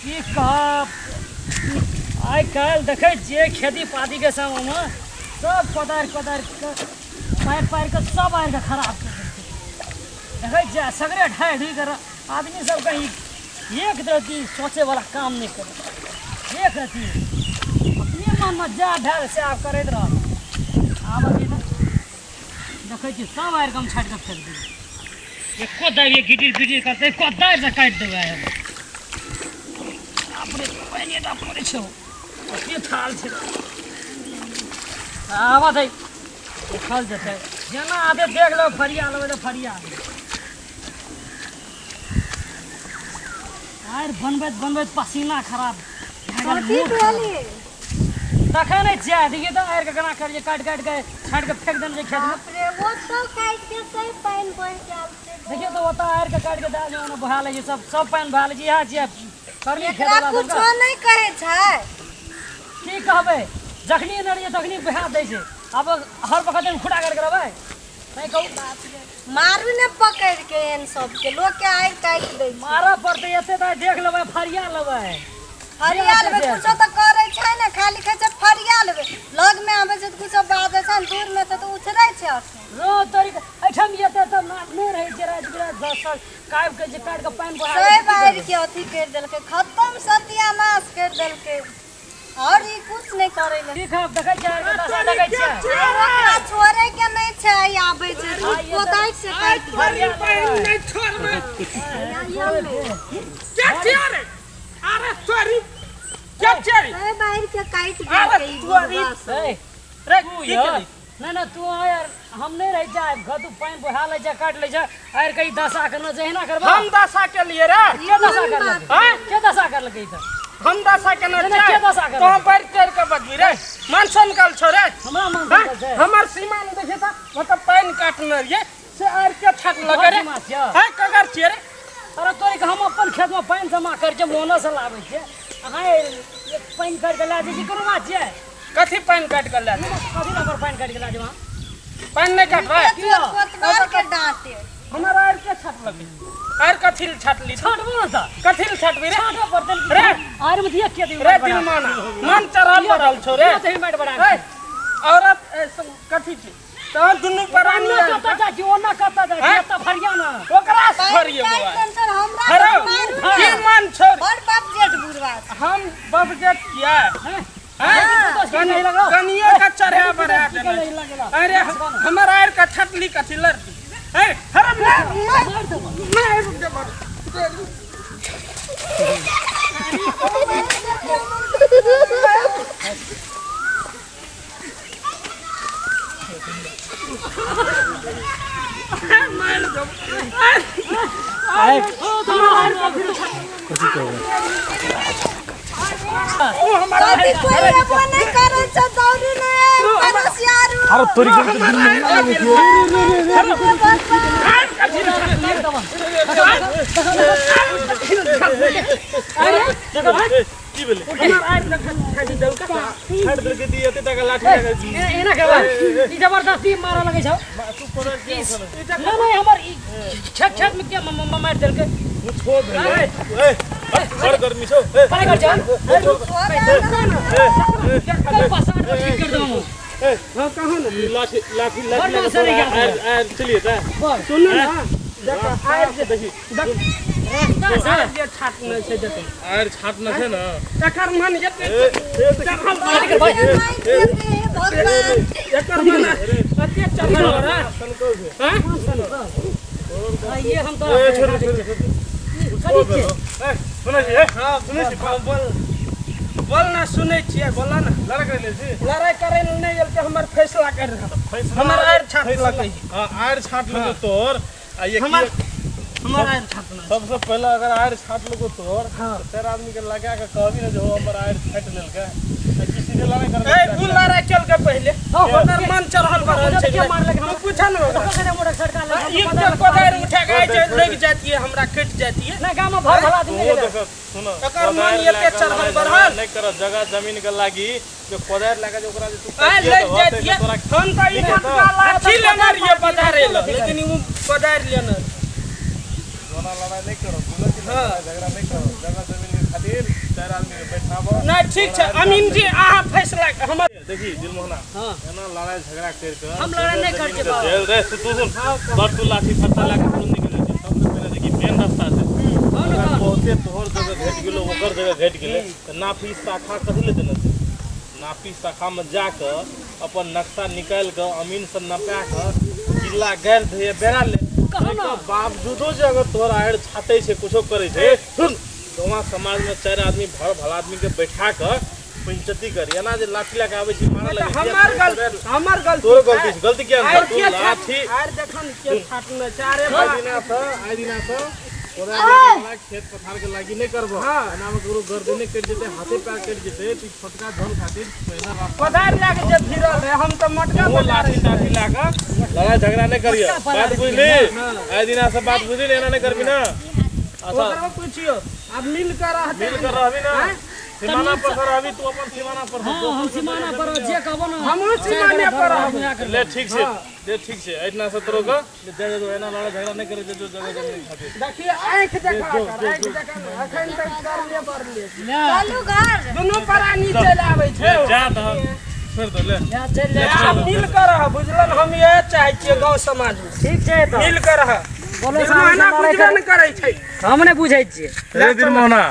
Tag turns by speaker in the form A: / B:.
A: की कहब, आइ काल्हि देखै छियै खेती पातीके समयमे सब कोदारि कोदारि कऽ पारि पारि कऽ सब आरि कऽ खराब कऽ दै छै। देखै छियै सगरे ढाहि ढुहि कऽ आदमी सब कहीं एक रत्ती सोचैवला काम नहि करै, एक रत्ती अपने मनमे जा भेल से आब करैत रहल। आब अभी तऽ देखै छियै सब आरि कऽ हम छाटि कऽ फेक देबै। एको दाबि गिटिर गिटिर करतै, एको दाबि से काटि देबै आइ हम। बाप रे, पानि टा पड़ै छै, कते थाल छै। आबऽ दै, देखल जेतै जेना आदे। देख लेबै, फरिया लेबै तऽ फरिया लेबै। आरि बनबैत बनबैत पसीना खराब भए गेल।
B: कथी
A: मूड खराब।
B: भेलै?
A: तखन नहि छियै, देखियौ तऽ आरि के केना करियै, काटि काटि के छाँटि के फेंक देने छै खेतमे।
B: बाप रे, ओ तो काटि के सही पानि बहि गेल छै।
A: देखियौ तऽ ओतऽ आरि के काटि के दए दियौ ने, बहा लै छै सब, सब पानि बहा लै छै। इएह छियै करली खेत
B: एकरा
A: वाला
B: कुछो
A: सबके।
B: नहि कहै छै।
A: की कहबै, जखनी ने रहियै तखनी बहा दै छै। आब हर वखत हम खुटा कर रहबै नहि कहू।
B: बाप रे, मारू ने पकड़ि के एहन सबके, लोक के आरि काटि दै छै।
A: मारऽ पड़तै एते तऽ देख लेबै, फरिया लेबै।
B: फरिया लेबै, कुछो तऽ करै छै ने, खाली कहै छै फरिया लेबै। लग मे आबै छै तऽ कुछो बाजै छै ने, दूर मे छै तऽ उछरै छै अखन।
A: रो तोरी के, एहिठाम एते तऽ नहि रहै छै। राति बिराति 10 साल काटि के जे काटि के पानि बहा दै छै,
B: सब
A: की
B: आरि
A: करबै?
B: के अथी करि देलकै, खतम, सत्यानाश करि देलकै। और ई कुछ नहि करै ले।
A: ठीक है, देखै छियै आरि के दशा, देखै छियै।
B: ओकरा छोड़ै के नहि छै, आबै छै कोदारि से काटि
A: फरिया
C: पानि
A: लेबै।
C: नहि छोड़बै के छियै रे? अरे तोरी, के छियै रे?
B: सब आरि के काटि
C: अरे
B: देलकै ई
C: तोरी।
B: बुढ़बा सब।
A: ए,
C: रे
A: तू
C: की
A: यौ
C: केली?
A: नहि नहि, तू आ यार, हम नहि रहि जाय घर। तू पानि बहा लै छै, काटि लै छै आरि के, ई दशा करना जहिना करबा।
C: हम दशा केलियै रे?
A: के दशा करलकै?
C: आँय?
A: के दशा करलकै ई तऽ?
C: हम दशा केने
A: नहि, नहि,
C: छियै?
A: के दशा करलकै?
C: तोँ बढ़ि चढ़ि कऽ बजबी रे, मन सनकल छौ रे?
A: हमरा मन
C: हाँ?
A: सनकल छै?
C: हमर सीमा मे देखिए तऽ मतलब पानि काटने रहियै से आरि के छाटलकै रे।
A: सीमा छियै?
C: हैं, ककर छियै रे?
A: अरे तोरी के, हम अपन खेतमे पानि जमा करै छियै, मोनो से लाबै छियै। अहाँ एक पानि काटि कऽ लए जाइ छी, कोनो बात छियै?
C: कथी पानि काटि कऽ लए जाइ?
A: कथी लए हमर पानि काटि कऽ लए जेबै अहाँ?
C: पानि नहि काटबै?
B: कोतवाल के डांटे।
C: हमर आरि के छाटलकै? आरि कथी लए छाटली?
A: छाँटबो ने तऽ।
C: कथी लए छाटबी रे?
A: छाँटऽ पड़तै
C: रे।
A: आरि मे दिअ के दियौ?
C: रे दिलमाना, मन चढ़ल बढ़ल छौ रे।
A: दियौ तऽ माटि बढ़ा।
C: ए, औरत ए, सब कथी छै तहन दुनू प्राणी
A: ओना कतऽ जाइ छी, ओना कतऽ जाइ छी?
C: हैं?
A: एतऽ फरिया ने
C: ओकरा से
B: पानि
C: फरिएबो
B: काटि
C: आइ।
B: देन सर हमरा।
C: हरौ,
B: मारू
C: की
B: ने।
C: मन छौ रे?
B: बड़ बाप जेठ बुढ़वा छै।
C: हम बाप जेठ किया
A: हैं?
C: हैं?
A: पुतोह की नहीं लगलो?
C: कनियो के चढ़े बढ़ा
A: की
C: देने
A: नहीं
C: छै।
A: लगेला?
C: अरे हमर आरि के छटली कथी लड़ती? ए हरम ना
A: मारि देबो।
C: मारि देबो। मारि देबो। ओ हमर
B: कथी कोइ एबो नहि करै छै, दौड़ू ने पड़ोसियारू।
D: अरे तोरी के,
A: मारि देबो।
D: की भेलै?
C: हमर आरि के छाटि देलकै।
D: छाटि देलकै दी एते टाका लाठी लगा।
A: एना करबै, ई जबरदस्ती मारऽ लगै छौ।
D: तू कोना के उठल?
A: नहि नहि, हमर ई खेत खेत मे के मारि देलकै?
D: छो भेलै। ए, बड़ गर्मी छौ। ए,
A: परे कर चल, कल पसार के ठीक कर देबो।
D: ए,
C: हां, कहाँ ने
D: ई लाठी लाठी
A: बड़
D: लाठी
A: मन से नहीं
D: आर आर चलिए त।
C: सुन ना, देख आरि जे
D: देखी।
C: देख
A: रास्ता से
C: आरि जे छाटने छै देखै।
D: आर छाटना छै ने।
C: एकर मन एते
D: ए, ए, देखी।
C: चढ़ल
A: परे कर भाई।
B: हे भगवान।
C: एकर मन एते चढ़ल रे।
D: सनकल छै।
C: हैं?
A: हाँ, ये हम तो
D: ए, छोड़ छोड़ छोड़।
A: कथी छियै?
D: ए, सुनै छी? ए, सुनै छी?
C: बोल बोल ना, सुनै छियै, बोला ना।
D: लड़ाइ करै ले छी?
C: लड़ाइ करै लए नहि एलकै, हमर फैसला कर रहल।
D: फैसला।
C: हमर आरि छाटलकै।
D: हां, आर छाटलकै तोर आ ये
C: हमर हमर आरि छाटना।
D: सबसे पहले अगर आरि छाटलको तोर
C: हाँ।
D: तऽ चारि आदमी के लगा के कहबी ने जे हो हमर आरि छाटि लेलकै, तऽ की सीधे लड़ाइ करबै?
C: ए, उ लड़ाइ केलकै पहिले।
A: हाँ,
C: ओकर मन चढ़ल बढ़ल छै।
A: के मारलक
C: तू
A: हमरा?
C: पूछऽ ने ओकरा।
A: ककरे मोटर सड़का लग?
C: एक तऽ कोदारि उठा के आइ जे लागि जातियै, हमरा कटि जातियै।
A: नहि, गाम में भर भला आदमी
D: ओ
A: नहि गेलै।
D: देख, सुन,
C: एकर मन
D: कोदारि
C: एते
D: लए कऽ
C: चढ़ल
D: लड़ाइ
C: बढ़ल।
D: झगड़ा नहि करब। जगह जमीन के लागी जे कोदारि लए कऽ जे ओकरा जे तू
C: आइ
D: काटिए
C: लागि
D: देबह, ताहिके
C: जातियै।
D: तोरा
C: हम तऽ ई
D: नहि हेतौ।
C: लाठी लेने रहियै पधारे लए, लेकिन उ कोदारि लेने रहै।
D: जोना लड़ाइ नहि करब, बुझल कि?
C: हाँ।
D: लड़ाइ झगड़ा नहि करब, जगह जमीन के खातिर। खातिर चारि आदमी के बैठाबऽ।
C: नहि, ठीक छै अमीन जी, अहाँ फैसला हमर।
D: देखी दिलमोहना, एना लड़ाई झगड़ा करि कऽ
A: हम लड़ाई नहि करै छियै बाबा।
D: जेल रे, तू सुन, बड़ तू लाठी फट्टा लए कऽ तुरंत निकलि जाइ छै। सबसँ पहिले देखी, मेन रास्ता छै, अगर बहुते तोहर जगह घटि गेलो, ओकर जगह घटि गेलै, तऽ नापी शाखा कथी लए देने छै? नापी शाखामे जा कऽ अपन नक्शा निकालि कऽ अमीन से नपा कऽ किला गाड़ि दैए, बेरा ले।
A: कहू ने।
D: एकर बावजूदो जे अगर तोहर आड़ि छाटै छै, कुछो करै छै, सुन, गाँव समाजमे चारि आदमी भर भला आदमीके बैठा कऽ पंचायती करी। एना जे लाठी लए कऽ आबै छी मारऽ लगै छी,
C: हमर गलती, हमर गलती।
D: तोरो गलती छै। गलती किया
C: आर
D: तू
C: के
D: लाठी
C: आर देखन के छाटने छै? अरे
D: आइ
C: बा
D: दिना से, आइ दिना से कोदारि वाला खेत पथार के लागी नहि करबो। एना मे ककरो गर्दने कटि जेतै, हाथे पैर कटि जेतै, तऽ ई छोटका जन खातिर पहिला रास्ता।
C: कोदारि लए के जे फिरल रहे, हम तऽ मटका
D: ओ
C: बजा
D: लाठी ताठी लए कऽ लड़ाई झगड़ा नहि करिय। बात बुझली? आइ दिना से बात बुझली ने? एना नहि करबी ना? अच्छा।
C: ओकरो पुछियो, आब मिल कर रहते।
D: मिल कर रहबी ना? सीमाना पर से रहबी तू, अपन सीमाना पर से।
A: हाँ, हम सीमाना पर जे कहबो ना।
C: हमहूँ सीमाने पर रहबै।
D: ले, ठीक छै, ले, ठीक छै। एहिठिना से तोरो के ले जा जो, एना लड़ाई झगड़ा नहि करे जो जगह जमीन खातिर।
C: देखिए, आँखि देखा कर, आँखि देखा, अखन तक करले पड़ले।
A: ले।
B: चलू घर।
C: दुनू प्राणी चलि आबै छै।
D: ले जा तहन, छोड़ि दो, ले।
A: ले, चलि जा।
C: आब मिल कर रह, बुझलन? हम इएह चाहै छियै, गाँव समाज मे
A: ठीक छै तऽ
C: मिल कर रह।
A: बोलो।
C: दिलमोहना बुझबे नहि करै छै।
A: हम नहि बुझै छियै।
D: रे दिलमोहना।